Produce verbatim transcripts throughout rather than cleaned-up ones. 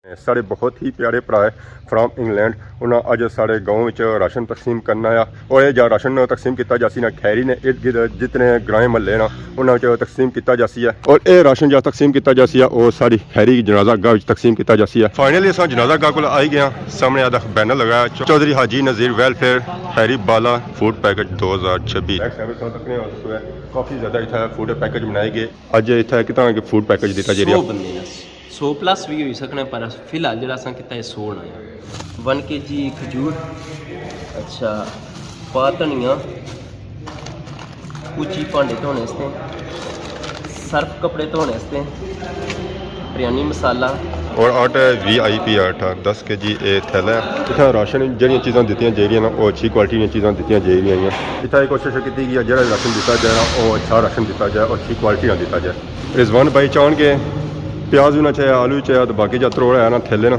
ساڑے بہت ہی پیارے بھرا ہے فرام انگلینڈ، انہاں اج ساڑے گاؤں وچ راشن تقسیم کرنا آ۔ اور اے جا راشن تقسیم کیتا جاسی نا کھیری نے ارد گرد جتنے گرائیں محلے نا، انہاں وچ تقسیم کیتا جاسی ہے۔ اور اے راشن جا تقسیم کیتا جاسی ہے، او ساڑی کھیری جنازہ گاہ وچ تقسیم کیتا جاسی ہے۔ فائنلی اساں جنازہ گاہ کول آئی گئے ہاں۔ سامنے آ بینر لگایا ہے، چوہدری حاجی نذیر ویلفیئر، کھیری بالا، فوڈ پیکج دو ہزار چھبی۔ بیک سائیڈ اساں تکنے آ سو ہے، کافی زیادہ اتھا فوڈ پیکج بنائے گئے۔ اج اتھا کتنا کہ فوڈ پیکج دیتا جی سو رہیا؟ بندے نے، سو پلس بھی ہوئی سکنا، پر فی الحال جڑا اساں کیتا ہے سو آیا۔ ون کے جی کھجور، اچھا، پا دھنیا، کوچی بھانڈے دھونے استے، سرف کپڑے دھونے استے، بریانی مسالہ۔ اور آٹا ہے وی آئی پی آٹا، دس کے جی اے تھیلا ہے۔ اتھا راشن جہڑیاں چیزاں دتیاں جائی رہیاں نا، او اچھی کوالٹی نیاں چیزاں دتیاں جائی رہیاں۔ اتھا اے کوشش کیتی گئی ہے جہڑا راشن دتا جائے نا، او اچھا راشن دتا جائے اور اچھی کوالٹی نا دتا جائے۔ رضوان بھائی چاہن گے پیاز وی نہ چاہیا، آلو وی چاہیا، تے باقی جا تروڑا ہے نا تھیلے نا،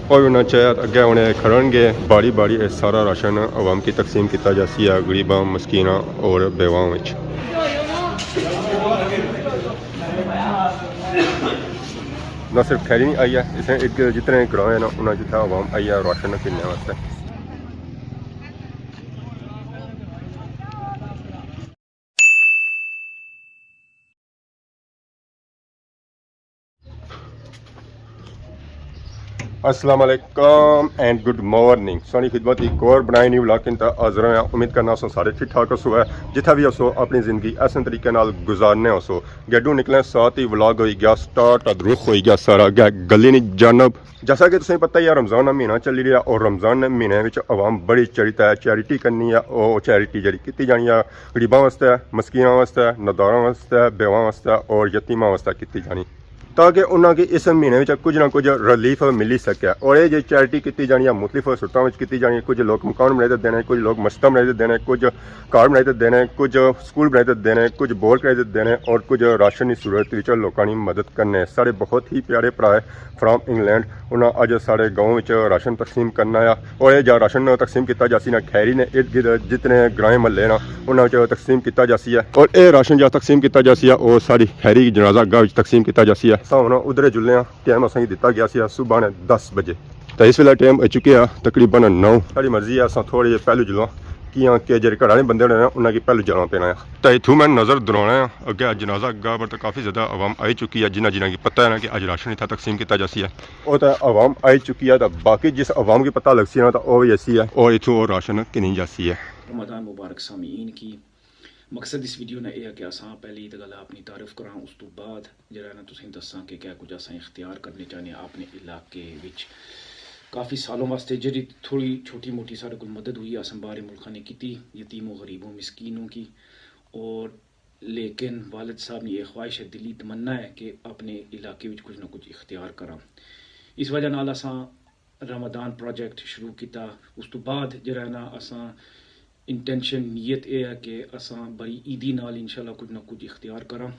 او وی نہ چاہیا۔ تے اگے ہن اے کھڑن گے، باری باری اے سارا راشن عوام کی تقسیم کیتا جاسی ہے، غریباں، مسکیناں اور بیواہاں وچ۔ نہ صرف کھیری نہیں آئی ہے، اتنے ارد گرد جتنے گراں ہیں نا، انہاں جتھا عوام آئی ہے راشن گھننے واسطے۔ السلام علیکم اینڈ گڈ مارننگ۔ سانی خدمت ایک اور بنائے نیو ولاگ کن تا حاضر ہاں۔ امید کرنا سو سارے ٹھیک ٹھاک ہسو ہے، جتھا بھی ہسو اپنی زندگی ایسے طریقے نال گزارنے ہسو۔ گیڈوں نکلے ساتھ ہی ولاگ ہوئی گیا سٹارٹ، ادروخ ہوئی گیا سارا، گیا گلی نی جانب۔ جیسا کہ تساں پتہ ہی ہے، رمضان نا مہینہ چلی رہیا اور رمضان نے مہینے وچ عوام بڑی چڑی تے چیریٹی کرنی ہے۔ او چیریٹی جڑی کیتی جانی ہے غریباں واسطے، مسکیناں واسطے، نداراں واسطے، بیواں واسطے اور یتیماں واسطے کیتی جانی، تاکہ انہاں کی اس مہینے وچ کچھ نہ کچھ ریلیف ملی سکے۔ اور اے جے چیریٹی کیتی جانی ہے، مختلف صورتاں وچ کیتی جانی ہے۔ کچھ لوگ مکان بنائی تے دینے، کچھ لوگ مسجداں بنائی تے دینے، کچھ گھر بنائی تے دینے، کچھ سکول بنائی تے دینے، کچھ بور کرائی تے دینے اور کچھ راشن کی صورت وچ لوکاں نی مدد کرنے۔ ساڑے بہت ہی پیارے بھرا ہے فرام انگلینڈ، انہاں اج ساڑے گاؤں وچ راشن تقسیم کرنا آ۔ اور اے جا راشن تقسیم کیتا جاسی نا کھیری نے ارد گرد جتنے گرائیں محلے نا، انہاں وچ تقسیم کیتا جاسی ہے۔ اور اے راشن جا تقسیم کیتا جاسی ہے، او ساڑی کھیری جنازہ گاہ وچ تقسیم کیتا جاسی ہے۔ اساں ہن ادھر جلنے آں، ٹائم اساں کی دتا گیا سی صبح نے دس بجے۔ تے اس ویلے ٹائم ہوئی چکیا تقریباً نو۔ ساڑی مرضی ہے اساں تھوڑے جے پہلو جلواں، کیاں کہ جیڑے گھر والے بندے ہونے نا، انہاں کی پہلو جانا پینا ہے۔ تے اتھوں میں نظر درانا ہے اگے اج جنازہ گاہ پر، تے کافی زیادہ عوام آئی چکی ہے، جنہاں جنہاں کی پتہ ہے نا کہ اج راشن اتھا تقسیم کیتا جاسی ہے۔ او تے عوام آئی چکی ہے، تے باقی جس عوام کی پتہ لگسی نا، تے او وی ایسی ہے، اور اتھوں او راشن گھنی جاسی ہے۔ رمضان مبارک سامعین کی۔ مقصد اس ویڈیو نا اے ہے کہ اساں پہلی تے گل اپنی تعارف کراں، اس تو بعد جڑا ہے نا تساں دساں کہ کیا کچھ اساں اختیار کرنے چاہنے آں اپنے علاقے وچ۔ کافی سالوں واسطے جڑی تھوڑی چھوٹی موٹی ساڑے کول مدد ہوئی، اساں باہر ملکاں نے کیتی، یتیم و غریب و مسکینوں کی، اور لیکن والد صاحب نی یہ خواہش ہے، دلی تمنا ہے کہ اپنے علاقے وچ کچھ نہ کچھ اختیار کراں۔ اس وجہ نال اساں رمضان پروجیکٹ شروع کیتا۔ اس تو بعد جڑا ہے نا اساں انٹینشن، نیت اے ہے کہ اساں بڑی عیدی نال انشاءاللہ کچھ نہ کچھ اختیار کراں۔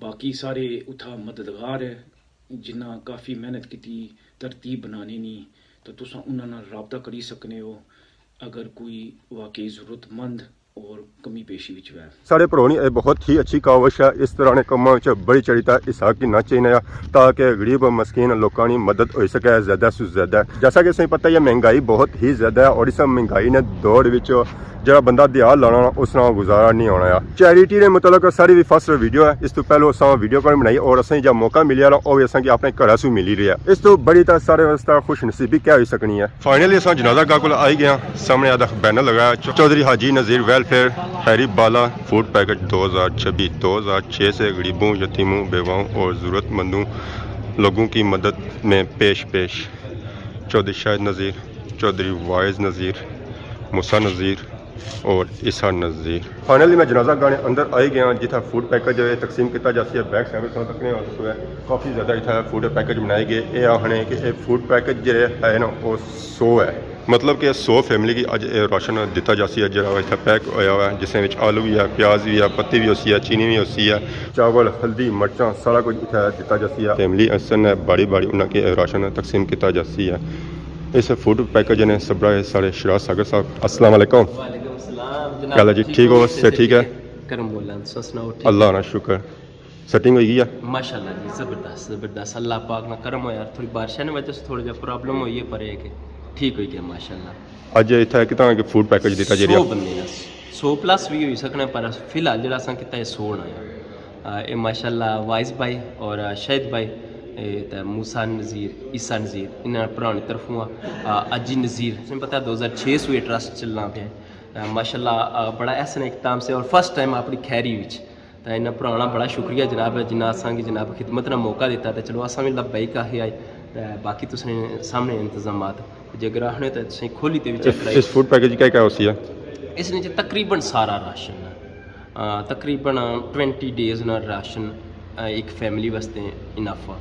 باقی سارے اتھا مددگار ہے جنہاں کافی محنت کیتی ترتیب بنانے نی، تو تساں انہاں نال رابطہ کری سکنے ہو اگر کوئی واقعی ضرورت مند اور کمی پیشی وچ ہوئے۔ ساڑے بھرو نی اے بہت ہی اچھی کاوش ہے، اس طرح نے کماں وچ بڑی چڑی تے حصہ گھننا چاہینا ہے تاکہ غریب و مسکین لوکاں نی مدد ہوئی سکے زیادہ سو زیادہ۔ جیسا کہ تساں پتہ ہی ہے مہنگائی بہت ہی زیادہ ہے اور اس مہنگائی نے دور وچ جڑا بندہ دیہاڑ لانا اس نال گزارا نہیں ہونا ہے۔ چیریٹی نے متعلق ساڑی بھی فرسٹ ویڈیو ہے، اس تو پہلو اساں ویڈیو کون بنائی اور اساں جا موقع ملیا نا او بھی اساں کی اپنے گھرا سو ملی رہی ہے۔ اس تو بڑی تے ساڑے واسطے خوش نصیبی کیا ہوئی سکنی ہے؟ فائنلی اساں جنازہ گاہ کول آئی گئے ہاں۔ سامنے آ بینر لگایا ہے، چوہدری حاجی نذیر ویلفیئر، کھیری بالا، فوڈ پیکج دو ہزار چھبیس، دو ہزار چھ سے غریبوں، یتیموں، بیواؤں اور ضرورت مندوں لوگوں کی مدد میں پیش پیش۔ چوہدری شاہد نذیر، چوہدری واعظ نذیر، موسیٰ نذیر اور عیسیٰ نذیر۔ فائنلی میں جنازہ گاہ نے اندر آئی گیا ہاں، جتھا فوڈ پیکج ہے تقسیم کیتا جاسی ہے۔ بیک سائیڈ تساں تکنے ہو سو ہے، کافی زیادہ اتھا فوڈ پیکج بنائے گئے۔ اے آخنے کہ اے فوڈ پیکج جڑے ہے نا، او سو ہے۔ مطلب کہ سو فیملی کی اج اے راشن دتا جاسی ہے، جڑا اتھا پیک ہویا ہوا ہے، جس وچ آلو بھی ہے، پیاز بھی ہے، پتی بھی ہوسی ہے، چینی بھی ہوسی ہے، چاول، ہلدی، مرچاں، سارا کچھ اتھا دتا جاسی ہے۔ فیملی احسن ہے، باری باری انہاں کے راشن تقسیم کیتا جاسی ہے۔ اس فوڈ پیکج نے سبرا ہے سارے شراز ساگر صاحب۔ السلام علیکم۔ وعلیکم السلام جناب۔ کیا حال ہے جی؟ ٹھیک ہو؟ صحت ٹھیک ہے؟ کرم مولا، تساں سناؤ، ٹھیک؟ اللہ نا شکر۔ سیٹنگ ہوئی گئی ہے؟ ماشاءاللہ جی، زبردست زبردست، اللہ پاک نا کرم ہویا، تھوڑی بارشاں نے وجہ سے تھوڑا جہا پرابلم ہوئی ہے، پر یہ کہ ٹھیک ہوئی گیا ماشاءاللہ۔ اج اتھے کتنا کہ فوڈ پیکج دیتا جی؟ سو بندے نا، سو پلس بھی ہوئی سکنا، پر فی الحال جڑا اساں کیتا ہے سو ہونا ہے۔ آ، اے ماشاءاللہ وائز بھائی اور شاہد بھائی، اے تے موسیٰ نذیر، عیسیٰ نذیر، انہاں نے پرانی طرفوں آ، آ، اجی نذیر، تساں پتہ ہے دو ہزار چھ سو یہ ٹرسٹ چلنا پیا ہے۔ آ، ماشاءاللہ، آ، بڑا احسن اقدام سے اور فرسٹ ٹائم اپنی کھیری وچ۔ تے انہاں پرانا بڑا شکریہ جناب، جنہاں اساں کی جناب خدمت نا موقع دیتا، تے چلو اساں بھی لبیک آہے آئے۔ تے باقی تساں سامنے انتظامات، جے اگر آخنے تے تساں کھولی تے بھی چیک کرائی۔ اس فوڈ پیکج کیا کیا ہوسی ہے؟ اس نے تقریباً سارا راشن ہے۔ آ، تقریباً ٹوینٹی ڈیز نا راشن، آ، ایک فیملی واسطے انف آ۔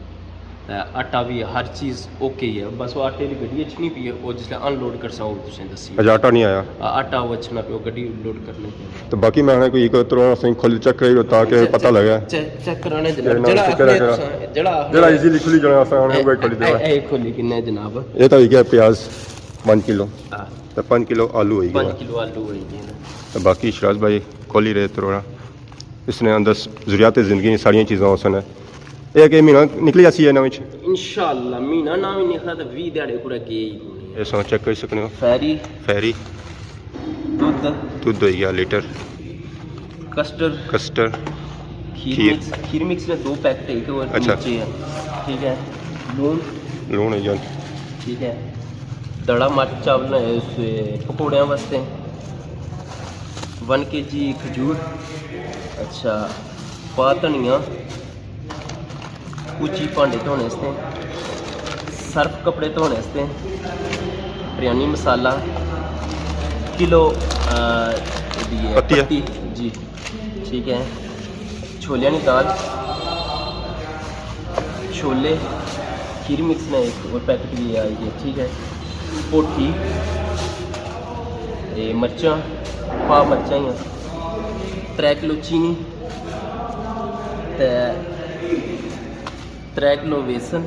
تے آٹا بھی ہر چیز اوکے ہی ہے، بس وہ آٹے دی گڈی اچھنی پئی ہے، وہ جس لے ان لوڈ کرساں وہ تساں دسی۔ اچھا، آٹا نہیں آیا؟ آ، آٹا وہ اچھنا پیا، گڈی لوڈ کرنی پئی۔ تو باقی میں آخنا کوئی ایک تروڑا سائیں کھولی چیک کرائی، تاکہ پتہ لگے چیک کرانے کہ جناب، نال جڑا چیک کرا آخنے کرا۔ تساں، جڑا آخنے جڑا ایزی لکھ لی جنا اساں ہن وہ کھولی دیوا۔ اے کھولی کنے جناب؟ یہ تو ہوئی گیا پیاز پانچ کلو، ہاں۔ تے پانچ کلو آلو ہوئی گیا۔ پانچ کلو آلو ہوئی گئے نا۔ تے باقی شراز بھائی کھولی رہے تروڑا، اس نے اندر ضروریات زندگی نی ساریاں چیزاں ہوسن۔ یہ کہ مہینہ نکلی جاسی ہے انہاں وچ؟ انشاءاللہ مہینہ نہ بھی نکلا تو ویہہ دیہاڑے پورا گئے ہی کونی۔ یہ سو چیک کری سکنے ہو۔ فیری، فیری، دودھ، دودھ ہوئی گیا لیٹر، کسٹرڈ، کسٹرڈ، کھیر کھیر۔ مکس، کھیر مکس نے دو پیکٹ ایک اور اچھا۔ نیچے ہیں، ٹھیک ہے۔ لون، لون ہوئی گیا۔ ٹھیک ہے۔ دڑا مرچ چاول نے اس پکوڑیاں واسطے، ون کے جی کھجور، اچھا، پا دھنیا، کوچی بھانڈے دھونے واسطے، سرف کپڑے دھونے واسطے، بریانی مسالہ، کلو، آ، دی ہے پتی ہے۔ پتی، جی، ٹھیک ہے۔ چھولیاں نی دال، چھولے، کھیر مکس نے ایک اور پیکٹ بھی آئی ہے، ٹھیک ہے۔ پوٹھی، اے مرچاں، پا مرچاں ہی، ترے کلو چینی، تے ترے کلو بیسن،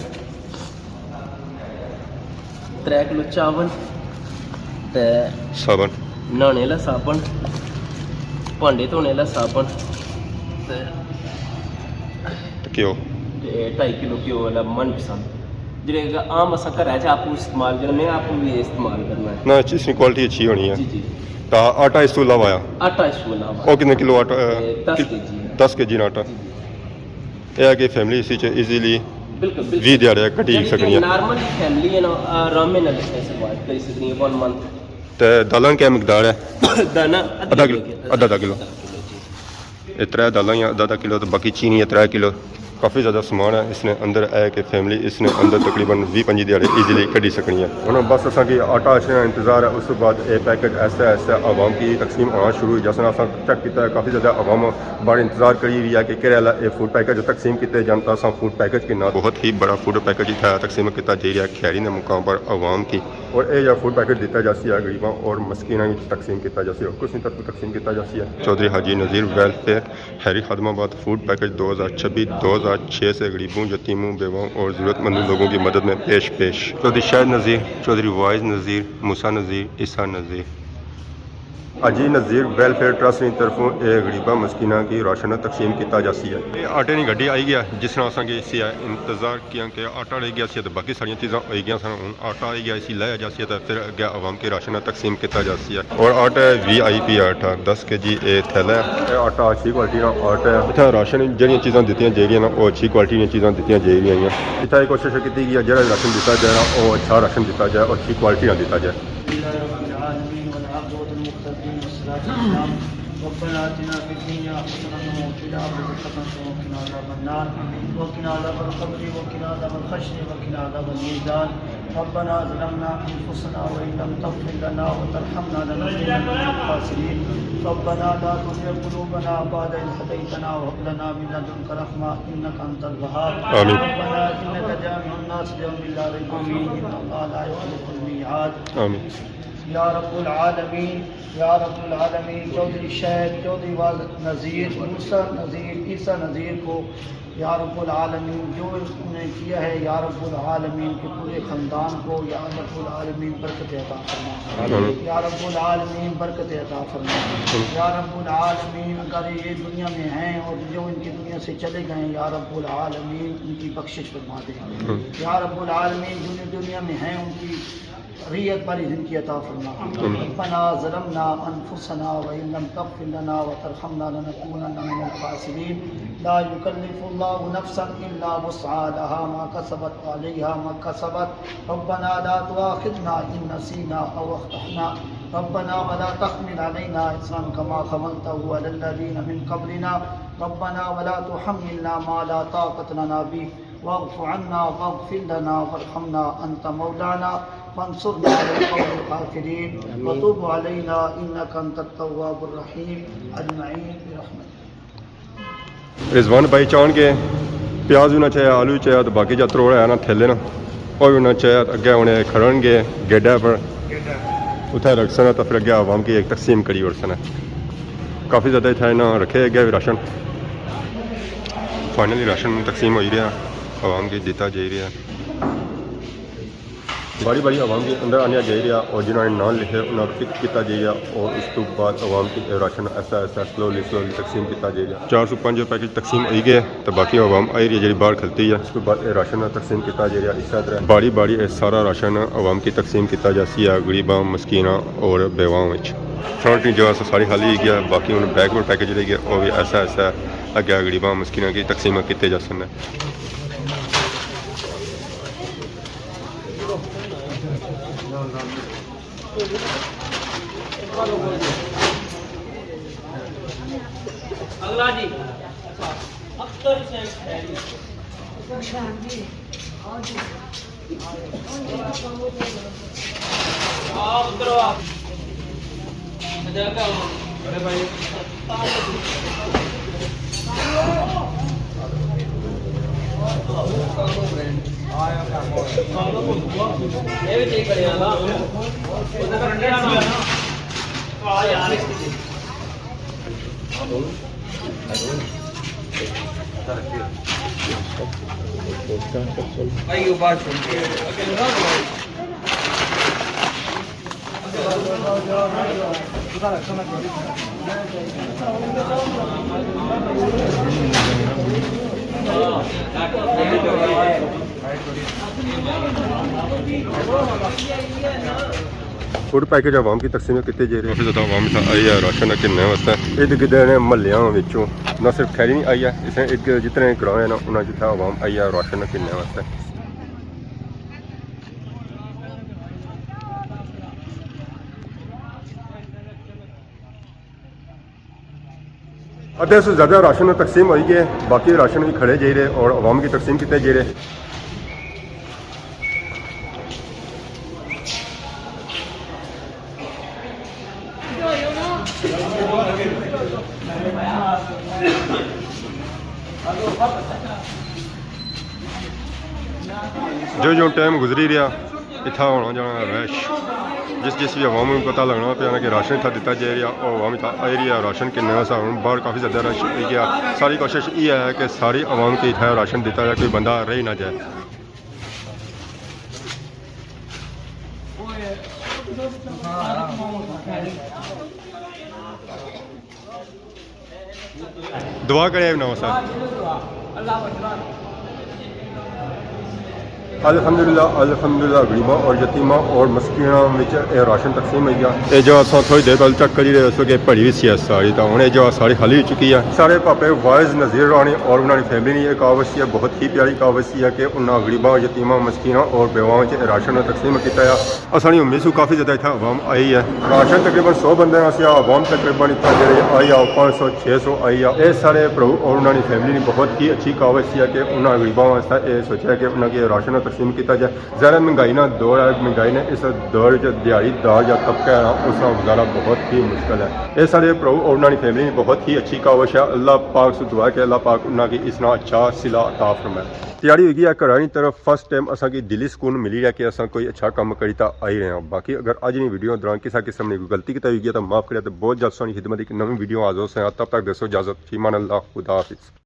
ترے کلو چاول، تے صابن۔ نہانے آلا صابن، بھانڈے دھونے آلا صابن، تے کیو؟ تے ڈھائی کلو گھیو آلا من پسند، جیہڑے عام اساں گھرا چ آپوں استعمال کرنے، میں آپوں بھی استعمال کرنا ہے۔ نہ، اس نی کوالٹی اچھی ہونی ہے۔ جی، جی۔ تا آٹا اس تو علاوہ آیا؟ آٹا اس تو علاوہ۔ او کتنے کلو آٹا؟ اے، دس کے جی۔ دس کے جی نا آٹا۔ جی، جی۔ یہ ہے کہ فیملی اسی چ ایزیلی بالکل، بالکل۔ ویہہ دیہاڑے کڈی سکنی ہے۔ نارمل فیملی ہے نا، آرام نال اس نے سروائیو کری سکنی ہے ون منتھ۔ تے دالاں کیا مقدار ہے؟ دانا ادھا کلو، ادھا ادھا کلو۔ جی۔ یہ ترے دالاں یا ادھا ادھا کلو، تے باقی چینی ہے ترے کلو۔ کافی زیادہ سامان ہے اس نے اندر، ہے کہ فیملی اس نے اندر تقریباً ویہہ پنجی دیہاڑے ایزیلی کڈی سکنی ہے۔ ہن بس اساں کی آٹا اچھنے نا انتظار ہے، اس تو بعد اے پیکج آہستہ آہستہ عوام کی تقسیم ہونا شروع ہوئی جاسن۔ اساں چیک کیتا ہے، کافی زیادہ عوام بڑا انتظار کری رہی ہے کہ کہڑے والا اے فوڈ پیکج تقسیم کیتے جان، تاں اساں فوڈ پیکج کنا۔ بہت ہی بڑا فوڈ پیکج اتھا تقسیم کیتا جائی رہیا ہے کھیری نے مقام پر عوام کی۔ اور اے جا فوڈ پیکج دیتا جاسی ہے غریباں اور مسکیناں وچ تقسیم کیتا جاسی ہے۔ اور کس نی طرف تقسیم کیتا جاسی ہے؟ چوہدری حاجی نذیر ویلفیئر، ہیری خادم آباد، فوڈ پیکج دو ہزار چھبیس، دو ہزار چھ سے غریبوں، یتیموں، بیواؤں اور ضرورت مند لوگوں کی مدد میں پیش پیش۔ چوہدری شاہد نذیر، چوہدری واعظ نذیر، موسیٰ نذیر، عیسیٰ نذیر۔ حاجی نذیر ویلفیئر ٹرسٹ نی طرفوں اے غریباں مسکیناں کی راشن تقسیم کیتا جاسی ہے۔ اے آٹے نی گڈی آئی گیا، جس نال اساں کی اسی انتظار کیا کہ آٹا رہ گیا سی تے باقی ساریاں چیزاں ہوئی گیاں سن۔ ہن آٹا آئی گیا، اسی لایا جاسی تے پھر اگے عوام کی راشن تقسیم کیتا جاسی ہے۔ اور آٹا ہے وی آئی پی آٹا، دس کے جی اے تھیلا ہے۔ اے آٹا اچھی کوالٹی نا آٹا ہے۔ اتھا راشن جہڑیاں چیزاں دتیاں جائی رہیاں نا، وہ اچھی کوالٹی نیاں چیزاں دتیاں جائی رہیاں۔ اتھا ایک کوشش کیتی گئی ہے جہڑا راشن دتا جائے نا، وہ اچھا راشن دتا جائے، اچھی کوالٹی نا دتا جائے۔ الحمد لله رب العالمين والعاقبة للمتقين والصلاة والسلام. ربنا آتنا في الدنيا حسنة وفي الآخرة حسنة وقنا عذاب النار وقنا عذاب القبر وقنا عذاب الحشر وقنا عذاب الميزان. ربنا ظلمنا أنفسنا وإن لم تغفر لنا وترحمنا لنكونن من الخاسرين. ربنا لا تزغ قلوبنا بعد إذ هديتنا وهب لنا من لدنك رحمة إنك أنت الوهاب. آمين. ربنا إنك جامع الناس ليوم لا ريب فيه إن الله لا يخلف الميعاد. آمين. یا رب العالمین، یا رب العالمین، چوہدری شاہد، چوہدری واعظ نذیر، موسیٰ نذیر، عیسیٰ نذیر کو یا رب العالمین، جو انہوں نے کیا ہے، یا رب العالمین کے پورے خاندان کو یا رب العالمین برکت عطا فرما۔ آمین۔ یا رب العالمین برکت عطا فرما۔ آمین۔ یا رب العالمین، اگر یہ دنیا میں ہیں اور جو ان کی دنیا سے چلے گئے ہیں، یا رب العالمین ان کی بخشش فرما دے۔ آمین۔ یا رب العالمین، جو دنیا میں ہیں ان کی ریت بھری زندگی عطا فرما۔ آمین۔ ربنا ظلمنا انفسنا وان لم تغفر لنا وترحمنا لنکونن من الخاسرین۔ لا یکلف اللہ نفسا الا وسعها، لها ما کسبت وعلیها ما اکتسبت۔ ربنا لا تؤاخذنا ان نسینا او اخطأنا۔ ربنا ولا تحمل علینا اصرا کما حملته علی الذین من قبلنا۔ ربنا ولا تحملنا ما لا طاقة لنا به۔ واعف عنا واغفر لنا وارحمنا انت مولانا فانصرنا على القوم الكافرين۔ آمین۔ وتب علينا انك انت التواب الرحيم۔ اجمعين برحمتك۔ رضوان بھائی چاہن گے، پیاز بھی نہ چاہیا، آلو بھی چاہیا، تو باقی جا تروڑا ہے نا تھیلے نا، وہ بھی نہ چاہیا، تو اگے انہیں کھڑن گے گیڈا پر، اتھے رکھسن تو پھر اگے عوام کی ایک تقسیم کری اور سن۔ کافی زیادہ اتھے انہاں رکھے اگے بھی راشن۔ فائنلی راشن تقسیم ہوئی رہیا، عوام کی دیتا جائی رہیا۔ باری باری عوام کے اندر آنیا جائی رہیا اور جنہاں نے نام لکھے انہاں کو پک کیتا جائی رہیا اور اس تو بعد عوام کی راشن ایسا ایسا سلولی سلولی تقسیم کیتا جائی رہیا۔ چار سو پنج پیکج تقسیم ہوئی گئے تو باقی عوام آئی رہی ہے جڑی باہر کھلتی ہے۔ اس تو بعد یہ راشن تقسیم کیتا جائی رہیا۔ اس طرح باری باری یہ سارا راشن عوام کی تقسیم کیتا جاسی ہے، غریباں، مسکیناں اور بیواہاں وچ۔ فرنٹ نی جگہ ساری خالی ہوئی گیا، باقی ہن بیک پر پیکج رہ گیا، وہ بھی ایسا ایسا اگے غریباں مسکیناں کی تقسیم کیتے جاسن۔ اگلا جی، اختر حسین خیری۔ آؤ، اترو آپ۔ ارے بھائی۔ فوڈ پیکج عوام کی تقسیم کیتے جا رہے ہیں۔ کافی زیادہ عوام اتنا آئی ہے راشن گھننے واسطے۔ عید گدے نے محلیاں وچوں نہ صرف کھیری نہیں آئی ہے، اس نے عید جتنے گراں ہیں نا، انہاں جتھا عوام آئی ہے راشن گھننے واسطے۔ ادھے سے زیادہ راشن تقسیم ہوئی گئے، باقی راشن بھی کھڑے جائی رہے اور عوام کی تقسیم کیتے جائی رہے۔ جو جو ٹائم گزری رہیا، اتھا ہونا جانا رش۔ جس جس بھی عوام نوں پتہ لگنا پیا نا کہ راشن اتھا دتا جائی رہیا، او عوام اتھا آئی رہیا، راشن گھننے واسطے۔ ہن باہر کافی زیادہ رش ہوئی گیا۔ ساری کوشش یہ ہے کہ ساری عوام کی اتھا راشن دتا جائے، کوئی بندہ رہ نہ جائے۔ دعا کرے بناؤ سر۔ الحمدللہ، الحمدللہ، غریباں اور یتیماں اور مسکیناں وچ اے راشن تقسیم ہوئی گیا۔ اے جو اساں تھوڑی دیر پہلے چیک کری رہے، اس وقت بھری ہوئی سی ساری، تو ہن اے جو ساری خالی ہو چکی ہے۔ سارے پاپے وائز نذیر رانی اور انہاں دی فیملی نے ایک کہاوت سی ہے، بہت ہی پیاری کہاوت سی ہے کہ انہاں غریباں، یتیماں، مسکیناں اور بیواواں وچ اے راشن تقسیم کیتا ہے۔ اساں نی امید سوں کافی زیادہ اتھا عوام آئی ہے۔ راشن تقریباً سو بندے نا سی، عوام تقریباً اتھا جڑے آئی آ، پانچ سو، چھ سو آئی آ۔ اے سارے بھرو اور انہاں نی فیملی نی بہت ہی اچھی کہاوت سی ہے کہ انہاں غریباں واسطے اے سوچیا کہ انہاں کی راشن تقسیم کیتا جائے۔ ظاہر ہے مہنگائی نا دور ہے، مہنگائی نے اس دور وچ دیہاڑی دار یا طبقہ ہے نا، اس نا گزارا بہت ہی مشکل ہے۔ اے سارے بھرو اور انہاں نی فیملی نی بہت ہی اچھی کہاوت ہے۔ اللہ پاک سوں دعا ہے کہ اللہ پاک انہاں کی اس نا اچھا صلہ عطا فرمائے۔ تیاری ہوئی گئی ہے گھراں نی طرف، فرسٹ ٹائم اساں کی دلی سکون ملی رہیا کہ اساں کوئی اچھا کم کری تا آئی رہے ہیں۔ باقی اگر اج نی ویڈیو دوران کسا قسم نی کوئی غلطی کیتا ہوئی گیا تو معاف کریا، تو بہت جلد تساں نی خدمت ایک نویں ویڈیو حاضر ہوساں۔ تب تک دیسو اجازت، فی امان اللہ، خدا حافظ۔